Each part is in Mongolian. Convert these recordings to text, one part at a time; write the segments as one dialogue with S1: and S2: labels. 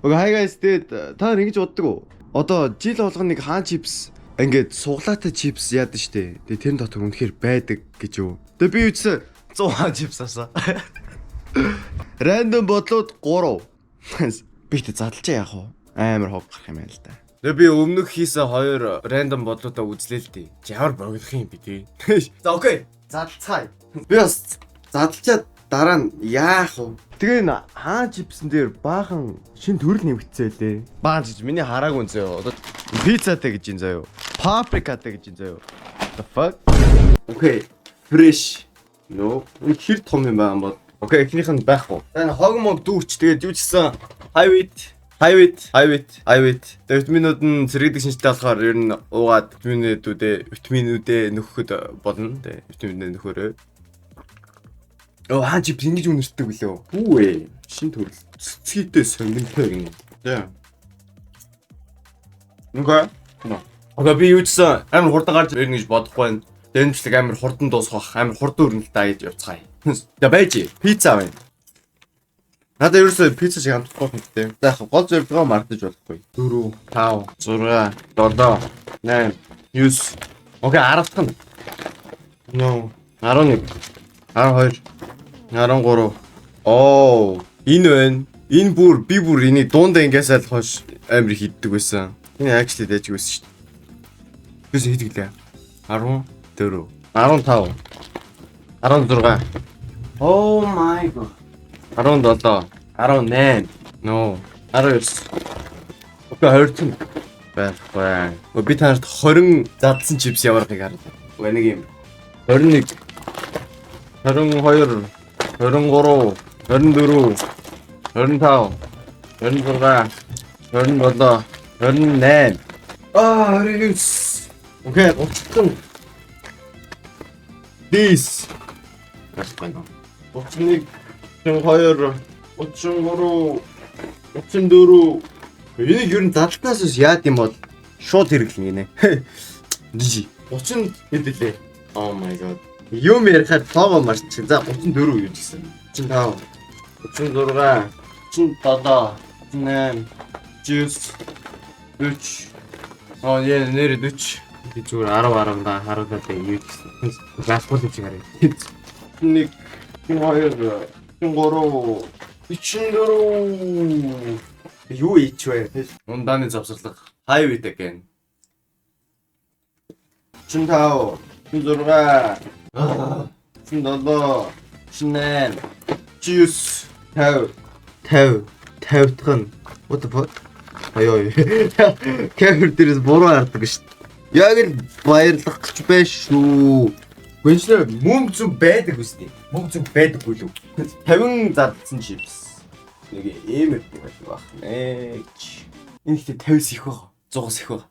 S1: Okay, hi guys. Тэгээд та нар ингэж боддог уу? Одоо жил болгоно нэг хаан чипс ингээд суглаатай чипс яадаг штэ. Тэгээд тэрэн дотор үнэхээр байдаг гэж юу. Тэгээд би үжсэн 100 хаан чипс авсан. Random бодлууд 3. Би ихтэй задлжаа яах вэ? Амар хог гарах юм байна л да.
S2: Тэгээ би өмнөх хийсэн хоёр random бодлуудаа үзлээ л дээ. Ямар богдох юм бэ тий.
S1: За okay. Задлцгаая. Би бас задлчаад дараа нь яах вэ? Тэгээ энэ хаан чипсэн дээр баахан шин төрөл нэмэгдсэн лээ. Баахан чипс миний хараагүй юм заяо. Одоо пиццатай гэж юм заяо. Паприкатай гэж юм заяо. The fuck? Okay. Fresh. No. Энэ хэр том юм байгаа юм бол. Okay, эхнийх нь байхгүй. За энэ хог мог дүүрч тэгээд юу ч гэсэн highway highway highway highway. Тэгээд витаминууд нь сэргээдэг шинжтэй болохоор ер нь уугаад витаминүүдээ витаминүүдээ нөхөхөд болно. Тэгээд витаминүүдээ нөхөөрэй. Оо хаан чипс ингэж үнэртдэг билүү? Хүү ээ. Шин төрөл. Цэцгийтэй сонгинтой гинэ. За. Okay.
S2: Okay, би юу ч гэсэн амар хурдан гарч ирнэ гэж бодохгүй байна. Тэгээ энэ бичлэг амар хурдан дуусгах, амар хурдан өрнөлт даа гэж явцгаая. За байж. Пицца байна.
S1: Надад ерөөсөө пицца шиг амтгүй хэрэгтэй. За яг гол зорилгоо мартаж болохгүй. 4 5 6 7 8 9. Okay, 10 дахь нь. No. 11 12 13. Оо, энэ байна. Энэ бүр би бүр энийг дундаа ингээс аль хойш амар их иддэг байсан. Энэ actually дайжиг байсан шүү дээ. Бис хийдэг лээ. 14 15 16. Oh my god. 17 18. No. 19. Okay, 20 байхгүй. Өө, би та нарт 20 задлсан чипс ямархыг харлаа. Үгүй нэг юм. 21 22 23 24 25 26 27 28. Аа, 29. Okay, 30. This. Байхгүй нөө. 31 32 33 34. Энийг ер нь задласнаас ус яад юм бол шууд хэрэглэнэ гинэ. Жижи. 30 хэд лээ? Oh my god. Юм ярихаар тоогоо марчих. За 34 юу гэсэн. 35 36 37 38 9 40.
S2: Оо яа нэр 40. Би зүгээр 10 10 да харуулаад юу гэсэн. Байхгүй юм шиг харагдав.
S1: 1 2 3 44. Юу ийч вэ?
S2: Ундааны завсарлага. Highway again.
S1: 35 36 37 38 9 50 50 50 дахь нь. What the fuck? Аяа. Камер дээрээс буруу хардаг шүү дээ. Яг л баярлах гэж байна шүү.
S2: Гүншлээ мөнгө зүг байдаг үстэй. Мөнгө зүг байдаггүй лүү.
S1: 50 задлсан чипс. Нэг ийм их байх нэ.
S2: Энэ ихтэй 50-с их байгаа. 100-аас их байгаа.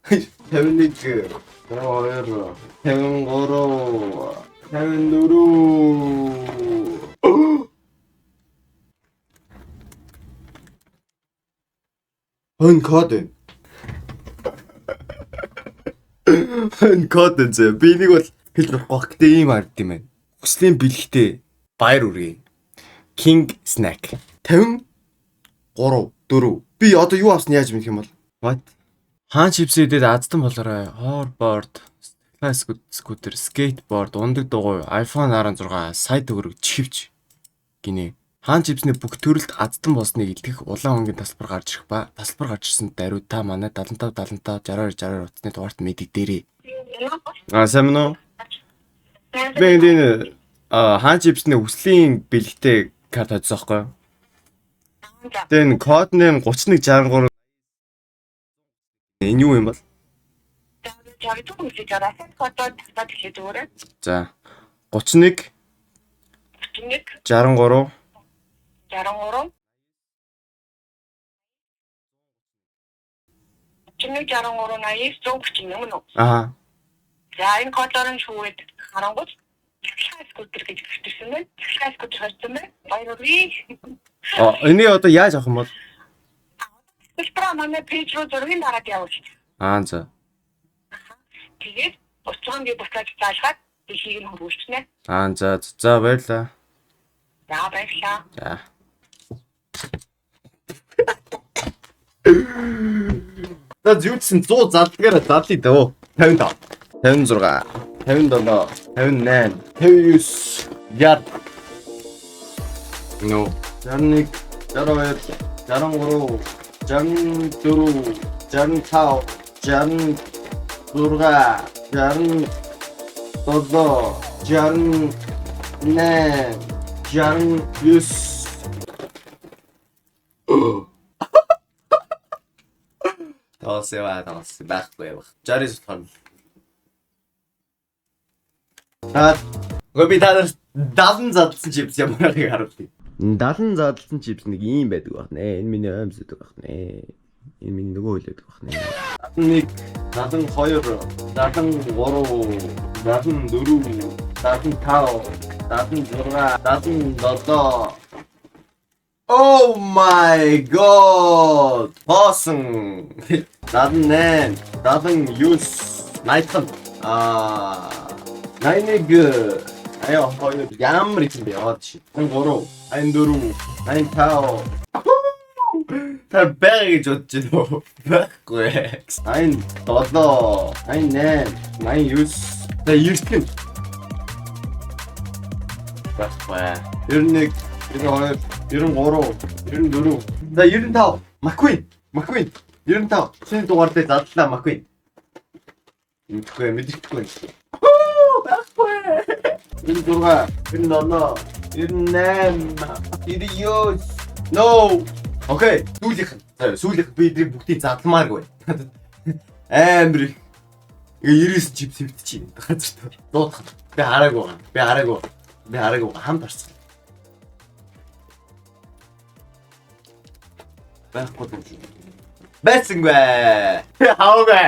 S1: 51 52 53 54. Хөн код байна.
S2: Энэ код энэ зөө. Би энийг бол хэлж болохгүй бах. Гэтэ ийм хард юм байна. Хүслийн бэлэгтээ баяр үргээ. King snack.
S1: 53 4. Би одоо юу авсан яаж мэдэх юм бол?
S2: What? Хаан чипс идээд азтан болоорой. Hoverboard, scooter, skateboard, ундаг дугуй, iPhone 16, сая төгрөг, чихвч гинэ. Хаан чипсний бүх төрөлд азтан болсныг илтгэх улаан өнгийн тасалбар гарч ирэх ба тасалбар гарч ирсэн даруй та манай 75 75 62 62 утасны дугаарт мэдэгдээрэй.
S1: А сайн мөн үү? Би энэ хаан чипсний хүслийн бэлэгтэй
S2: карт хоцсон байхгүй юу?
S1: Тэгээ энэ код нэм 3163.
S2: Энэ юу юм бол?
S3: 62 хүлээж аваад кодоо татаад эхлэх зүгээр.
S2: За 31
S3: 31
S2: 63
S3: 63 31 63 89 131 юм уу?
S2: Аа.
S3: За энэ кодоор нь шүүгээд харангуут цахилгаан скутер гэж өгчөрсөн байна. Цахилгаан скутер харсан байна. Баяр хүргэе.
S2: А энийг одоо яаж авах юм бол?
S3: Скутера манай пэйж руу зургийг дараад явуулчих.
S2: Аа за.
S3: Тэгээд уцгаан би буцааж заалгаад дэлхийг нь хөрвүүлчихнэ.
S2: Аа за за баярлаа.
S3: За баярлалаа.
S2: За.
S1: За юу гэсэн 100 задлагаараа задлаа дөө. 55, 56, 57, 58, 59, 60. No. 61, 62, 63, 64, 65, 66, 67, 68, 69. Тоглосон тоглосон байхгүй байх. 69 болохоор. Та Гэхдээ би та нарт 70 задлсан чипс ямарыг харуулъя.
S2: 70 задлсан чипс нэг ийм байдаг байна. Энэ миний оймс байдаг байна. Энэ миний нөгөө хөл байдаг байна.
S1: 71, 72, 73, 74, 75, 76, 77. Oh my god. Боосон. 78, 79, 80. Аа 81 аяа хоёр ямар их юм бэ яваад ши. 83, 84, 85. Тэр байгаа гэж бодож байна уу? Байхгүй. 87, 88, 89. За 90. Байхгүй. 91, 92, 93, 94. За 95. McQueen. McQueen. 95. Шинэ дугаар дээр задлаа McQueen. Мэдхгүй, мэдхгүй. Байхгүй. 96, 97, 98, 99. No. Окей, сүүлийнх нь. За сүүлийнх нь би эдрийг бүгдийг задламааргүй. Амар их. Ингээ 99 чипс хөвтчих газар төр. Дуудах. Би хараагүй байгаа. Би хараагүй. Би хараагүй. Хамт орсон. Байхгүй юм шиг. Байсангүй. Хаваагүй.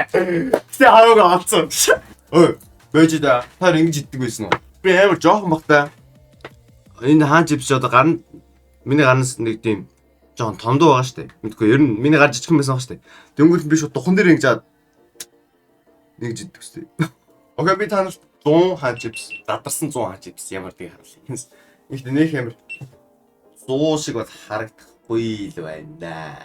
S1: Тэ хаваагүй олцсон. Ой, байж да. Та ингэж иддэг байсан уу? Би амар жоохон бахтай.
S2: Энэ хаан чипс одоо гарн миний гарнаас нэг тийм жоохон тондоо байгаа штэ. Мэдгүй ер нь миний гар жижигхэн байсан байгаа штэ. Дөнгөж би шууд духан дээр ингэж аваад нэгж иддэг штэ.
S1: Окей, би та нарт 100 хаан чипс, задарсан 100 хаан чипс ямар дгийг харуулъя. Ихтэй нөх амар 100 шиг бол харагдахгүй л байна.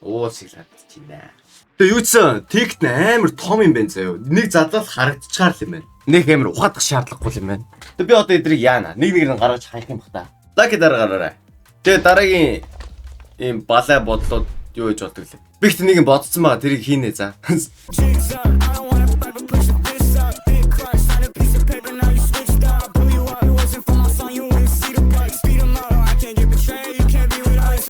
S1: Уул шиг л харагдчихэв.
S2: Тэгээ юу ч тект амар том юм байна заяо. Нэг задлал харагдчихаар л юм байна. Нэг амар ухаадах шаардлагагүй юм байна.
S1: Тэгээ би одоо эдрийг яана? Нэг нэг нь гаргаж хаях юм бах та. Лаки дараа гараарай. Тэгээ дараагийн ийм балай бодлууд юу гэж боддог лээ.
S2: Би ихтэй нэг юм бодсон байгаа. Тэрийг хийнэ за.
S4: Chicks up, I